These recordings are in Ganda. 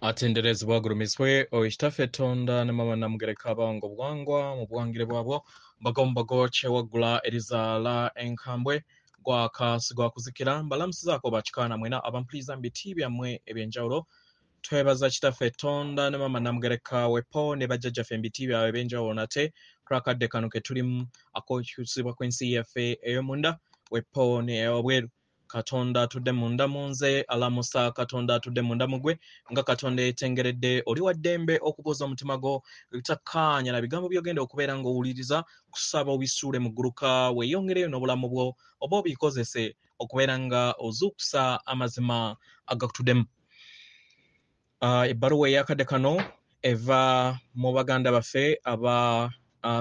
Atenderezebwa agulumizibwe oyo Kitaffe Tonda ne Maama Namugereka abawanga obuwangwa mu buwangire bwabwo, mbago mbago kyewaggula erizaala enkambwe gwaka sigwakuzikira. Mbalamusizaako bakikaana mwena abampuliza mu biti byammwe ebyenjawulo. Twebaza Kitaffe Tonda ne Maama Namugereka wepo ne bajjajjaffe mu biti byabwe ebyenjawulo nate kulwakadde kano ke tulimu ak'okukyusibwa kw'ensi yaffe ey'omunda wepo ne ey'obweru. Katonda atudde munda mu nze alamusa, Katonda atudde munda mu gwe, nga Katonda yeetengeredde. Oli wa ddembe okubuuza omutima gwo takkaanya na bigambo by'ogenda okubeera ng'owuliriza, kusaba obisuule mu gguluka, weeyongereyo n'obulamu bwo oba obikozese okubeera nga ozuukusa amazima agakutuddemu. Ebbaluwa ey'akadde kano eva mu baganda baffe aba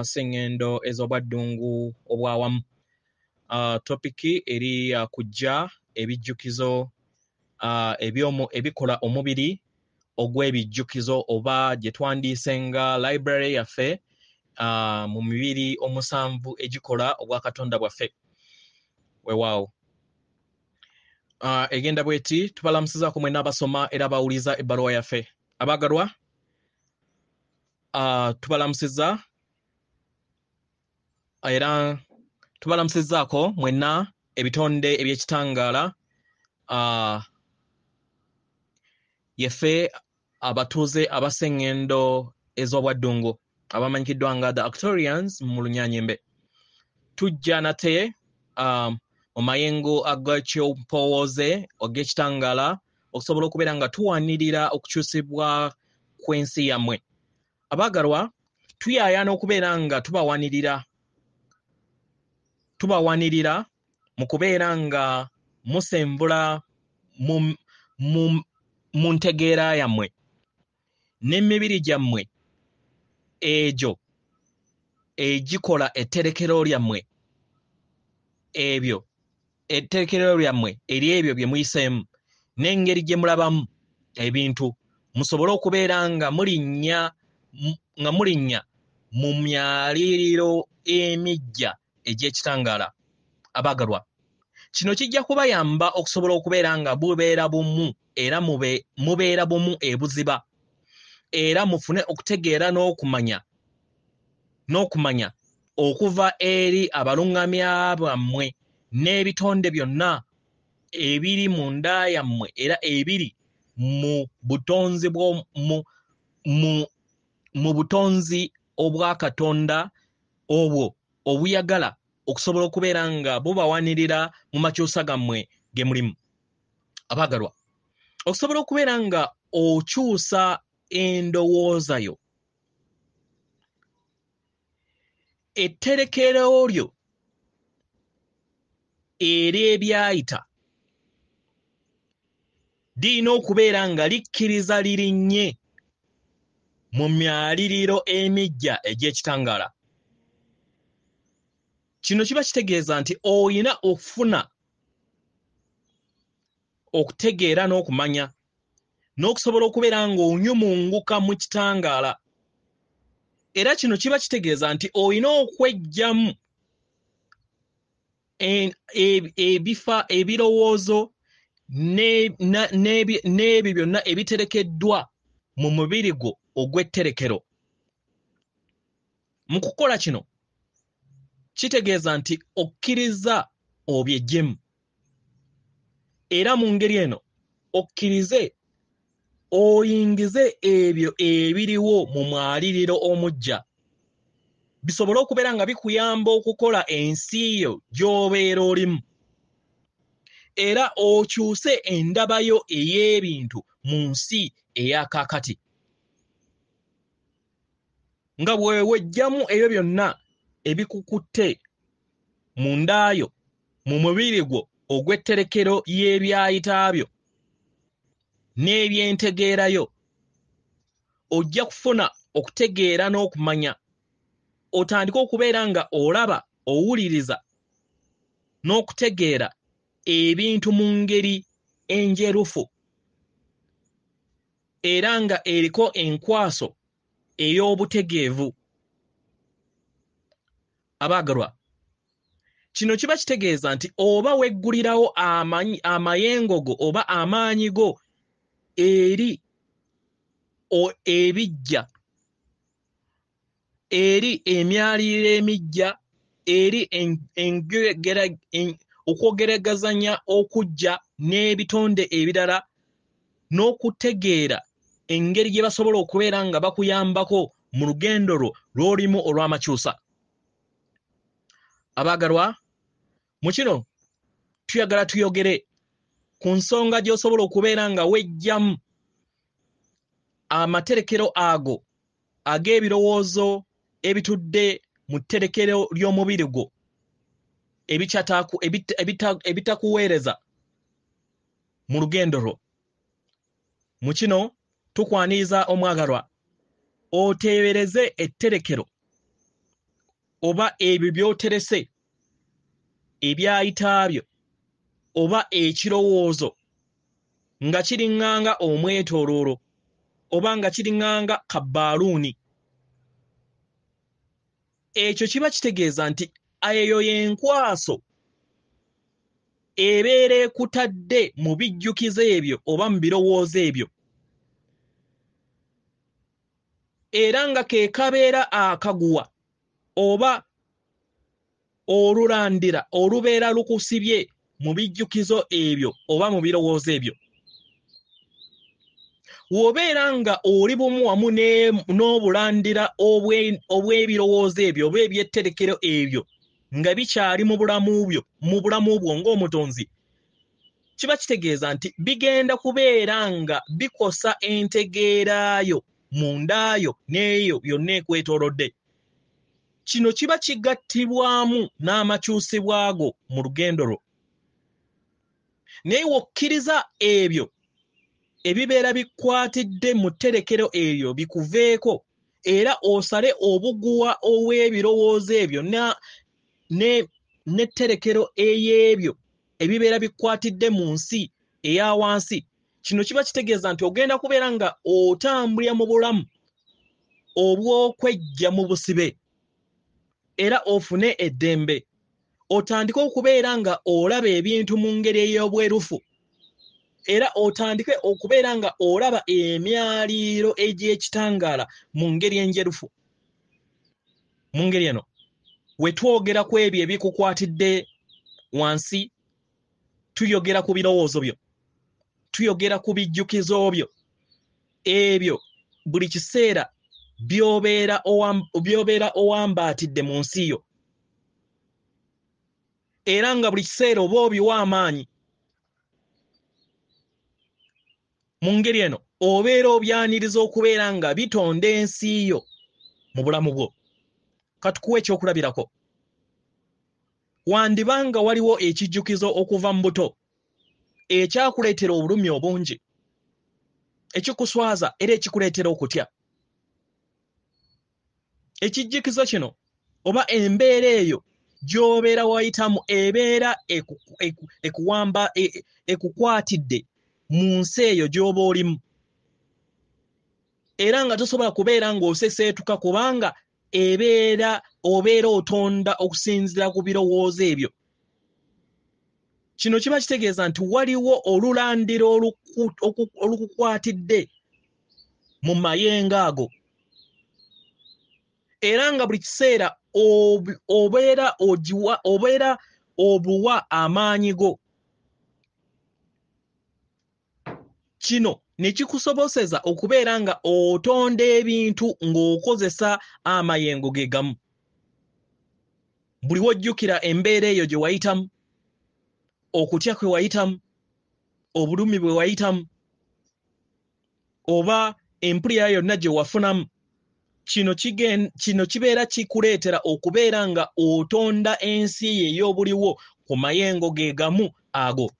Sseŋŋendo ez'obwaddungu obwawamu. Topiki eri kujja ebijjukizo ebikola omubiri ogw'ebijjukizo oba gye twandiise nga library yaffe mu mibiri omusanvu egikola obwakatonda bwaffe. Weewaawo. Egenda bw'eti: tubalamusizaako mwenna abasoma era abawuliza ebbaluwa yaffe. Abaagalwa, tubalamusizza era tubalamusizzaako mwenna ebitonde eby'ekitangaala. Yeffe abatuuze abasengendo ez'obwaddungu abamanyikiddwa nga the Arcturians mu Lunyanyembe. Tujja nate mu mayengo ag'ekyompowooze ag'ekitangaala okusobola okubeera nga tuwanirira okukyusibwa kw'ensi yammwe. Abaagalwa, tuyaayaana okubeera nga tubawanirira mu kubeera nga musembula mu ntegeera yammwe n'emibiri gyammwe egyo egikola etterekero lyammwe, ebyo etterekero lyammwe ery'ebyo bye muyiseemu n'engeri gye mulabamu ebintu, musobole okubeera nga mulinnya mu myaliriro emiggya egy'ekitangaala. Abaagalwa, kino kijja kubayamba okusobola okubeera nga bubeera bumu era mubeera bumu ebuziba, era mufune okutegeera n'okumanya okuva eri abaluŋŋamya bammwe n'ebitonde byonna ebiri munda yammwe era ebiri mu butonzi mu butonzi obwa Katonda obwo obuyagala okusobola okubeera nga bubawanirira mu makyusa gammwe ge mulimu. Abaagalwa, okusobola okubeera nga okyusa endowooza yo, etterekero lyo ery'ebyayita lirina okubeera nga likkiriza lirinnye mu myaliriro emiggya egy'ekitangaala. Kino kiba kitegeeza nti oyina okufuna okutegeera n'okumanya n'okusobola okubeera ng'onyumunguka mu kitangaala. Era kino kiba kitegeeza nti oyina okweggyamu ebifa ebirowoozo n'ebyo byonna ebiterekeddwa mu mubiri gwo ogw'etterekero. Mu kukola kino kitegeeza nti okkiriza obyeggyemu, era mu ngeri eno okkirize oyingize ebyo ebiriwo mu mwaliriro omuggya bisobole okubeera nga bikuyamba okukola ensi yo gy'obeera olimu, era okyuse endabayo ey'ebintu mu nsi ey'akaakati. Nga bwe weggyamu ebyo byonna ebikukutte munda yo mu mubiri gwo ogw'etterekero y'ebyayita byo n'ebyentegeerayo, ojja kufuna okutegeera n'okumanya, otandike okubeera nga olaba, owuliriza n'okutegeera ebintu mu ngeri enjerufu era nga eriko enkwaso ey'obutegeevu. Abaagalwa, kino kiba kitegeeza nti oba weggulirawo amayengo go oba amaanyi go eri ebijja, eri emyaliriro emijja, eri okwogeragazanya okujja n'ebitonde ebirala, n'okutegeera engeri gye basobola okubeera nga bakuyambako mu lugendo lwo lw'olimu olw'amakyusa. Abaagalwa, mu kino tuyagala tuyogere ku nsonga gy'osobola okubeera nga wejjamu amaterekero ago ag'ebirowoozo ebitudde mu tterekero ly'omubiri gwo ebitakuweereza mu lugendo lwo. Mu kino tukwaniriza omwagalwa oteebereze etterekero oba ebyo by'oterese ebyayitaabyo oba ekirowoozo nga kiriŋŋanga omwetooloolo oba nga kiriŋŋanga kabbaaluuni. Ekyo kiba kitegeeza nti eyo y'enkwaso ebeera ekutadde mu bijjukizo ebyo oba mu birowoozo ebyo, era nga ke kabeera akaguwa oba olulandira olubeera lukusibye mu bijjukizo ebyo oba mu birowoozo ebyo. W'obeera nga oli bumu wamu n'obulandira obw'ebirowoozo ebyo oba ebyetterekero ebyo nga bikyali mu bulamu bwo ng'omutonzi, kiba kitegeeza nti bigenda kubeera nga bikosa entegeerayo mundaayo n'eyo yonna ekwetoolodde. Kino kiba kigattibwamu n'amakyusibwa go mu lugendo lwo. Naye w'okkiriza ebyo ebibeera bikwatidde mu tterekero eryo bikuveeko, era osale obuguwa obw'ebirowoozo ebyo n'etterekero ey'ebyo ebibeera bikwatidde mu nsi eya wansi, kino kiba kitegeeza nti ogenda kubeera nga otambulira mu bulamu obw'okwejja mu busibe, era ofune eddembe, otandike okubeera nga olaba ebintu mu ngeri ey'obwerufu, era otandike okubeera nga olaba emyaliiro egy'ekitangaala mu ngeri enjerufu. Mu ngeri eno we twogera ku ebyo ebikukwatidde wansi, tuyogera ku birowoozo byo, tuyogera ku bijjukizo byo, ebyo buli kiseera by'obeera owambaatidde mu nsi yo, era nga buli kiseera oba obiwa amaanyi. Mu ngeri eno obeera obyaniriza okubeera nga bitonda ensi yo mu bulamu bwo. Katukuwe ekyokulabirako. Wandiba nga waliwo ekijjukizo okuva mu buto ekyakuleetera obulumi obungi, ekikuswaza era ekikuleetera okutya. Ekijjukizo kino oba embeera eyo gy'obeera wayitamu ebeera ekuwamba ekukwatidde mu nsi eyo gy'oba olimu, era nga tosobola kubeera ng'oseseetuka kubanga ebeera obeera otonda okusinziira ku birowoozo ebyo. Kino kiba kitegeeza nti waliwo olulandira olukukwatidde mu mayengo ago, era nga buli kiseera obeera obuwa amaanyi go. Kino ne kikusoboseza okubeera nga otonda ebintu ng'okozesa amayengo ge gamu. Buli w'ojjukira embeera eyo gye wayitamu, okutya kwe wayitamu, obulumi bwe wayitamu, oba empulira yonna gye wafunamu, kino kibeera kikuleetera okubeera nga otonda ensi ye ey'obuliwo ku mayengo ge gamu ago.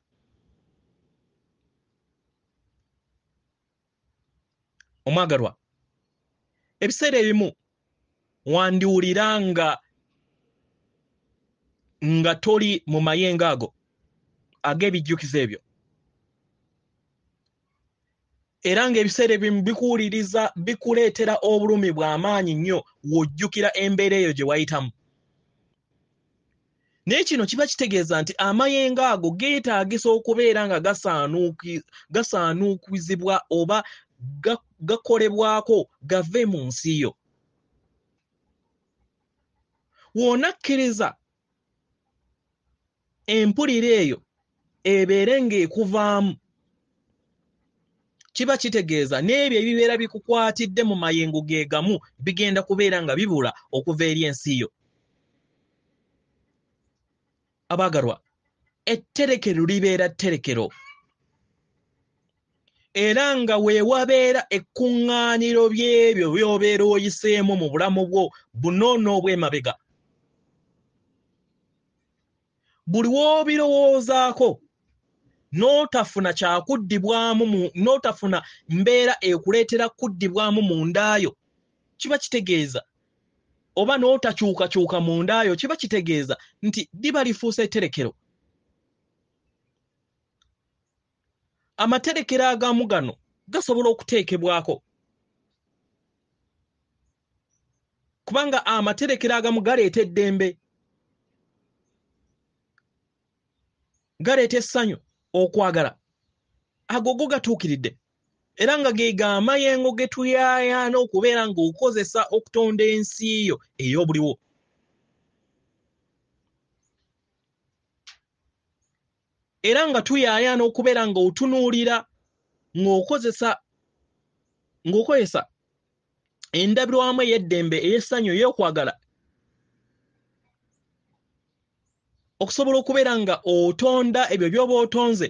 Omwagalwa, ebiseera ebimu wandiwulira nga toli mu mayengo ago ag'ebijjukizo ebyo, era ng'ebiseera ebimu bikuwuliriza bikuleetera obulumi bw'amaanyi nnyo w'ojjukira embeera eyo gye wayitamu. Naye kino kiba kitegeeza nti amayengo ago geetaagisa okubeera nga gasaanuukizibwa oba gakolebwako gave mu nsi yo. W'onakkiriza empulira eyo ebeere ng'ekuvaamu, kiba kitegeeza n'ebyo ebibeera bikukwatidde mu mayengo ge gamu bigenda kubeera nga bibula okuva eri ensi yo. Abaagalwa, etterekero libeera tterekero, era nga weewabeera ekkuŋŋaaniro by'ebyo by'obeera oyiseemu mu bulamu bwo buno n'obw'emabega. Buli w'obirowoozaako n'otafuna kyakuddibwamu, n'otafuna mbeera ekuleetera kuddibwamu mu ndaayo, kiba kitegeeza oba n'otakyukakyuka mu ndaayo, kiba kitegeeza nti liba lifuuse etterekero. Amaterekero agamu gano gasobola okuteekebwako, kubanga amaterekero agamu galeeta eddembe, galeeta essanyu, okwagala. Ago go gatuukiridde, era nga ge g'amayengo ge tuyaayaana okubeera ng'okozesa okutonda ensi yo ey'obuliwo. Era nga tuyaayaana okubeera ng'otunuulira ng'okozesa endabirwamu ey'eddembe, ey'essanyu, ey'okwagala, okusobola okubeera nga otonda ebyo by'oba otonze,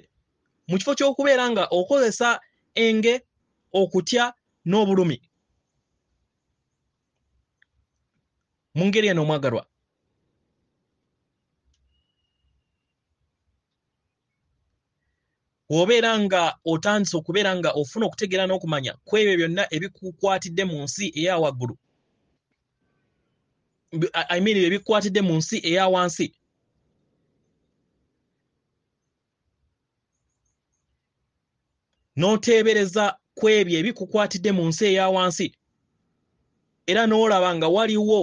mu kifo ky'okubeera nga okozesa enge, okutya n'obulumi. Mu ngeri eno omwagalwa, bw'obeera nga otandise okubeera nga ofuna okutegeera n'okumanya ku ebyo byonna ebikukwatidde mu nsi eya waggulu, I mean ebikukwatidde mu nsi eya wansi, n'oteebereza ku ebyo ebikukwatidde mu nsi eya wansi, era n'olaba nga waliwo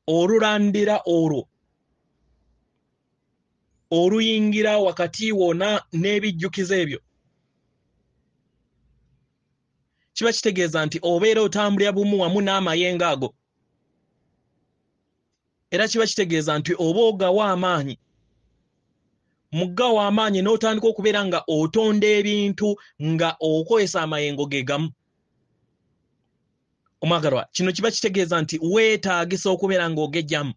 olulandira olwo oluyingira wakati wona n'ebijjukizo ebyo, kiba kitegeeza nti obeera otambulira bumu wamu n'amayengo ago, era kiba kitegeeza nti oba ogawa amaanyi. Mugawa amaanyi n'otandika okubeera nga otonda ebintu nga okozesa amayengo ge gamu. Omwagalwa, kino kiba kitegeeza nti weetaagisa okubeera ng'ogejjamu.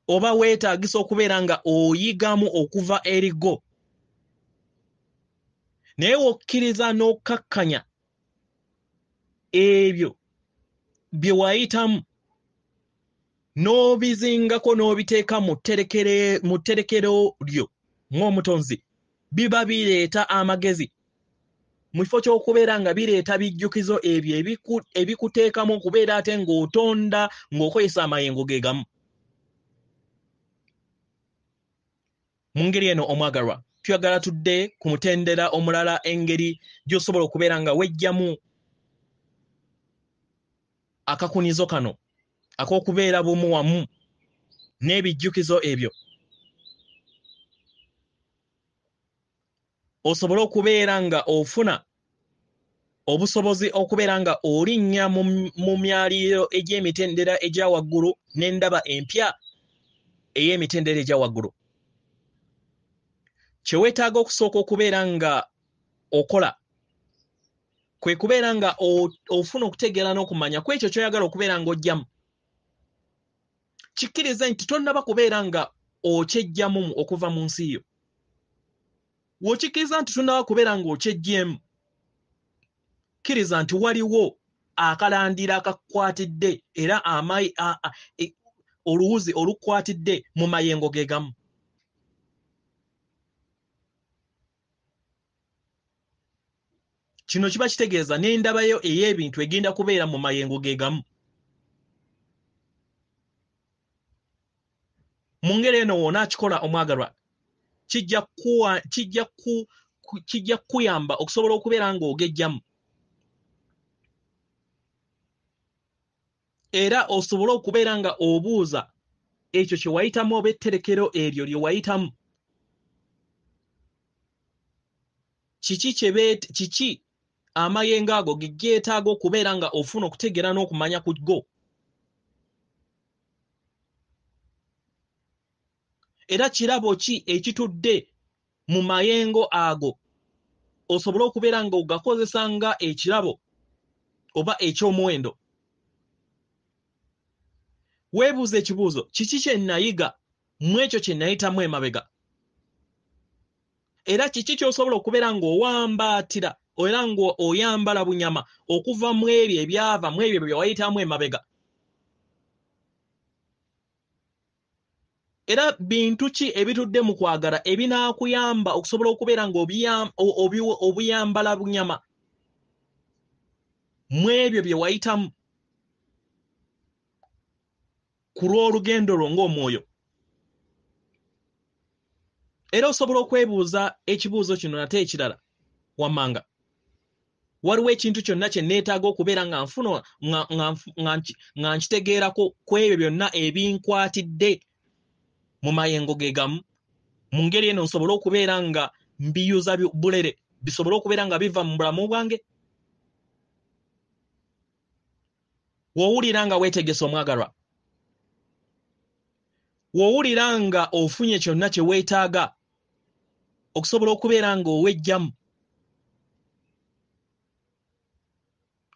Oba weetaagisa okubeera nga oyigamu okuva erigo. Naye w'okkiriza n'okkakkanya ebyo bye wayitamu n'obizingako n'obiteeka mu tterekero lyo ng'omutonzi, biba bireeta amagezi mu kifo ky'okubeera nga bireeta bijjukizo ebyo ebikuteekamu okubeera ate ng'otonda ng'okozesa amayengo ge gamu. Mu ngeri eno omwagalwa, tuyagala tudde ku mutendera omulala, engeri gy'osobola okubeera nga wejjamu akakunizo kano ak'okubeera bumu wamu n'ebijjukizo ebyo, osobole okubeera nga ofuna obusobozi okubeera nga olinnya mu myaliiro egy'emitendera egya waggulu n'endaba empya ey'emitendera egya waggulu. Kye weetaaga okusooka okubeera nga okola kwe kubeera nga ofuna okutegeera n'okumanya ku ekyo ky'oyagala okubeera ng'oggyamu. Kikkirize nti tonnaba kubeera nga okyejjamu okuva mu nsi yo. W'okikkiriza nti tonnaba kubeera ng'okyejjeemu, kkiriza nti waliwo akalandira akakukwatidde era oluwuzi olukukwatidde mu mayengo ge gamu. Kino kiba kitegeeza n'endabayo ey'ebintu egenda kubeera mu mayengo ge gamu. Mu ngeri eno w'onaakikola omwagalwa, kijja kukuyamba okusobola okubeera ng'ogejjamu, era osobole okubeera nga obuuza Ekyo kye wayitamu oba etterekero eryo lye wayitamu, kiki amayengo ago ge geetaaga okubeera nga ofuna okutegeera n'okumanya ku go? Era kirabo ki ekitudde mu mayengo ago osobole okubeera nga ogakozesa nga ekirabo oba eky'omuwendo? Weebuuza ekibuuzo, kiki kye nayiga mu ekyo kye nayitamu emabega? Era kiki ky'osobola okubeera ng'owambaatira era ng'oyambala bunyama okuva mu ebyo ebyava mu ebyo bye wayitamu emabega? Era bintu ki ebitudde mu kwagala ebinaakuyamba okusobola okubeera ng'obuyambala bunyama mu ebyo bye wayitamu ku lw'olugendo lwo ng'omwoyo? Era osobola okwebuuza ekibuuzo kino nate ekirala wammanga. Waliwo ekintu kyonna kye neetaaga okubeera nga nfuna nga nkitegeerako ku ebyo byonna ebinkwatidde mu mayengo ge gamu, mu ngeri eno nsobole okubeera nga mbiyuza bulere, bisobole okubeera nga biva mu bulamu bwange? W'owulira nga weetegese omwagalwa, w'owulira nga ofunye kyonna kye weetaaga okusobola okubeera nga owejjamu,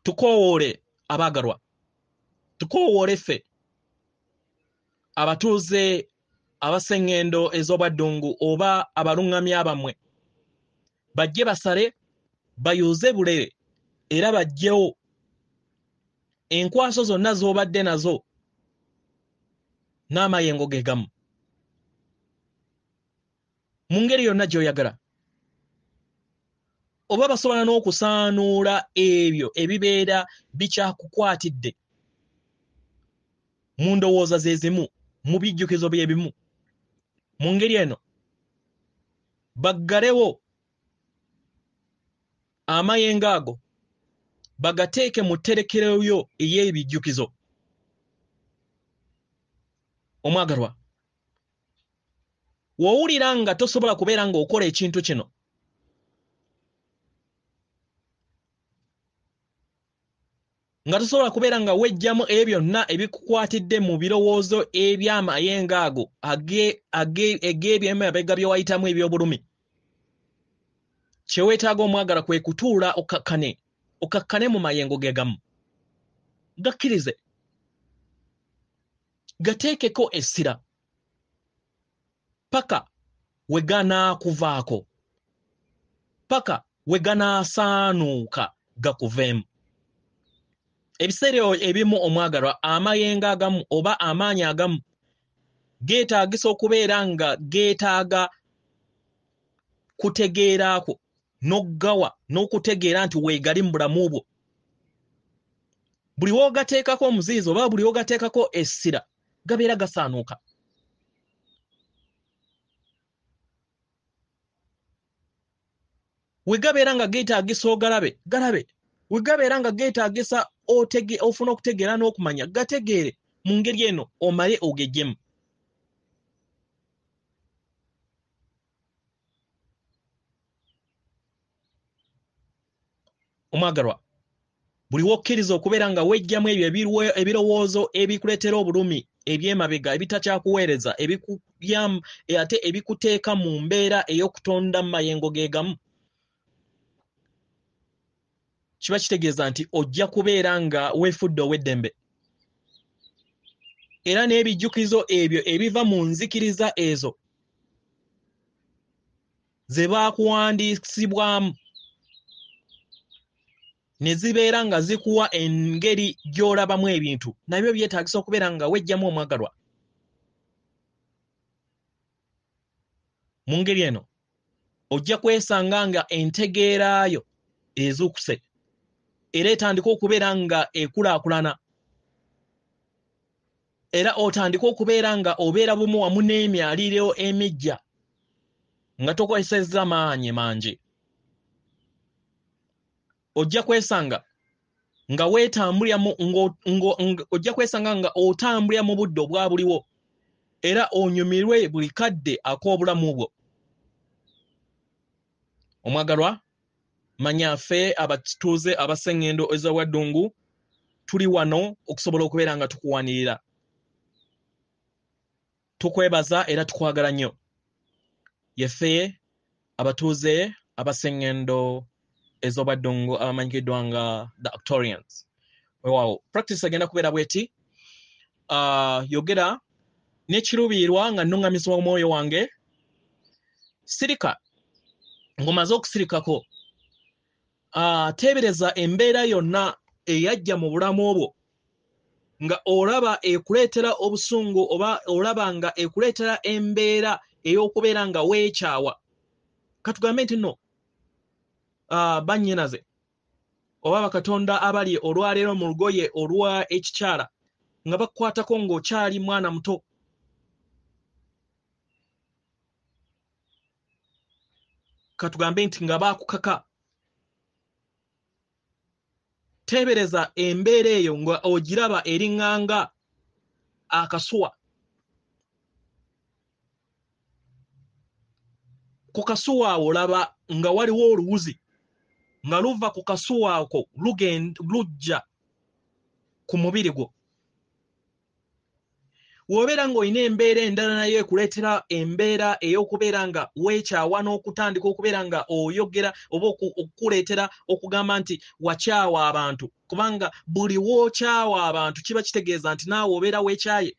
tukoowoole abaagalwa, tukoowoole ffe abatuuze abasengendo ez'obwaddungu oba abaluŋŋamya bammwe, bajje basale, bayuze bulere, era bajjewo enkwaso zonna z'obadde nazo n'amayengo ge gamu mu ngeri yonna gy'oyagala. Oba basobola n'okusaanuula ebyo ebibeera bikyakukwatidde mu ndowooza ze zimu, mu bijjukizo bye bimu. Mu ngeri eno baggalewo amayengo ago, bagateeke mu tterekero yo ey'ebijjukizo. Omwagalwa, w'owulira nga tosobola kubeera ng'okola ekintu kino, nga tosobola kubeera nga wejjamu ebyo byonna ebikukwatidde mu birowoozo eby'amayengo ago ag'ebyemabega bye wayitamu eby'obulumi, kye weetaaga omwagala kwe kutuula okkakkane, okakkane mu mayengo ge gamu, gakkirize, gateekeko essira paka we ganaakuvaako, paka we ganaasaanuuka gakuveemu. Ebiseera ebimu omwagalwa, amayengo agamu oba amaanyi agamu geetaagisa okubeera nga geetaaga kutegeeraako n'oggawa n'okutegeera nti weegali mu bulamu bwo. Buli w'ogateekako omuziizo oba buli w'ogateekako essira gabeera gasaanuuka. We gabeera nga geetaagisa ogalabe, galabe. We gabeera nga geetaagisa ofuna okutegeera n'okumanya, gategeere mu ngeri eno omale ogejjemu. Omwagalwa, buli w'okkiriza okubeera nga wejjamu ebyo ebirowoozo ebikuleetera obulumi eby'emabega ebitakyakuweereza, ate ebikuteeka mu mbeera ey'okutonda mu mayengo ge gamu, kiba kitegeeza nti ojja kubeera nga weefudde ow'eddembe. Era n'ebijjukizo ebyo ebiva mu nzikiriza ezo ze baakuwandiisibwamu ne zibeera nga zikuwa engeri gy'olabamu ebintu, nabyo byetaagisa okubeera nga wejjamu omwagalwa. Mu ngeri eno ojja kwesanga nga entegeeraayo ezuukuse era etandika okubeera nga ekulaakulana, era otandika okubeera nga obeera bumu wamu n'emyaliriro emiggya nga tokozesezza maanyi mangi. Ojja kwesanga nga weetambulira ojja kwesanga nga otambulira mu budde obwa buliwo Era onyumirwe buli kadde ak'obulamu bwo. Omwagalwa, manya ffe abatuuze abasengendo ez'Obwaddungu tuli wano okusobola okubeera nga tukuwanirira. Tukwebaza era tukwagala nnyo. Yeffe abatuuze abasengendo ez'Obwaddungu abamanyikiddwa nga the Actorians. Weewaawo, practice egenda kubeera bweti. Yogera n'ekiruubirirwa nga nnungamizibwa omwoyo wange. Sirika. Ng'omaze okusirikako, teebereza embeera yonna eyajja mu bulamu bwo nga olaba ekuleetera obusungu oba olaba nga ekuleetera embeera ey'okubeera nga weekyawa. Katugambe nti nno bannyinaze oba bakatonda abali olwaleero mu lugoye olwa ekikyala nga bakukwatako ng'okyali mwana muto. Katugambe nti nga baakukaka. Teebereza embeera eyo nga ogiraba eriŋŋanga akasuwa. Ku kasuwa awo olaba nga waliwo oluwuzi nga luva ku kasuwa ako lujja ku mubiri gwo. Bw'obeera ng'olina embeera endala nayo ekuleetera embeera ey'okubeera nga weekyawa n'okutandika okubeera nga oyogera oba okukuleetera okugamba nti wakyawa abantu, kubanga buli w'okyawa abantu kiba kitegeeza nti naawe obeera weekyaye,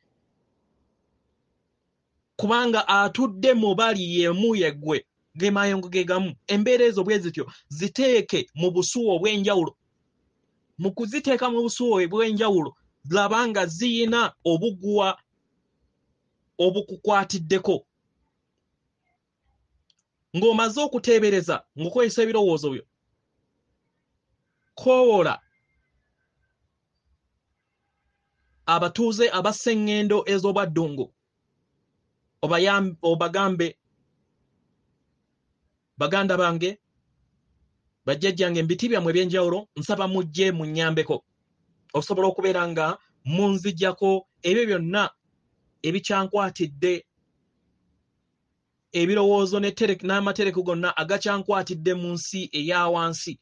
kubanga atudde mu bali y'emu ye ggwe, ge mayongo ge gamu. Embeera ezo bwe zityo ziteeke mu busuwa obw'enjawulo. Mu kuziteeka mu busuwa obw'enjawulo, laba nga ziyina obuguwa obukukwatiddeko. Ng'omaze okuteebereza ng'okozesa ebirowoozo byo, koowoola abatuuze abasengendo ez'Obwaddungu obagambe, baganda bange, bajjajjange, mu biti byammwe eby'enjawulo, nsaba mujje munnyambeko okusobola okubeera nga munziggyako ebyo byonna ebikyankwatidde, ebirowoozo n'amatereko gonna agakyankwatidde mu nsi eya wansi.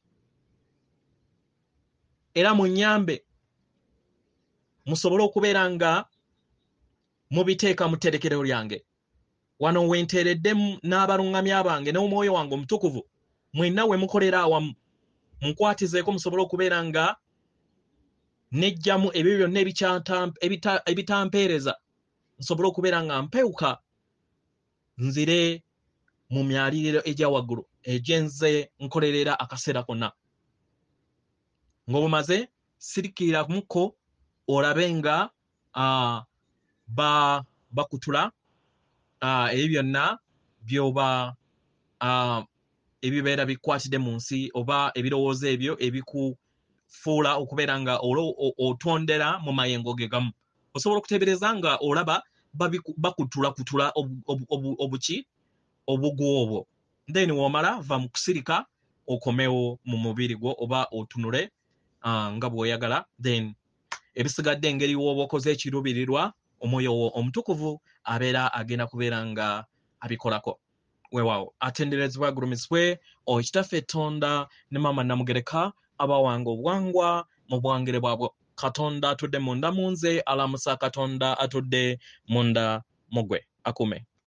Era munnyambe musobole okubeera nga mubiteeka mu tterekero lyange. Wano we nteereddemu n'abaluŋŋamya bange n'omwoyo wange omutukuvu, mwenna we mukolera awamu, munkwatizeeko musobole okubeera nga neggyamu ebyo byonna ebitampeereza, nsobole okubeera nga mpewuka nzire mu myaliriro egya waggulu egyenze nkolerera akaseera konna. Ng'obumaze, sirikiriramuko olabe nga bakutula ebyo byonna by'oba ebibeera bikwatidde mu nsi oba ebirowoozo ebyo ebikufuula okubeera nga otondera mu mayengo ge gamu. Osobola okuteebereza nga olaba bakutulakutula obuki obuguwa obwo. Then w'omala va mu kusirika okomewo mu mubiri gwo oba otunule nga bw'oyagala. Then ebisigadde engeri w'oba okoze ekiruubirirwa, omwoyo wo omutukuvu abeera agenda kubeera nga abikolako. Weewaawo, atenderezebwa agulumizibwe oyo Kitaffe Tonda ne Maama Namugereka abawanga obuwangwa mu buwangire bwabwo. Katonda atudde munda mu nze alamusa Katonda atudde munda mu ggwe. Akuume.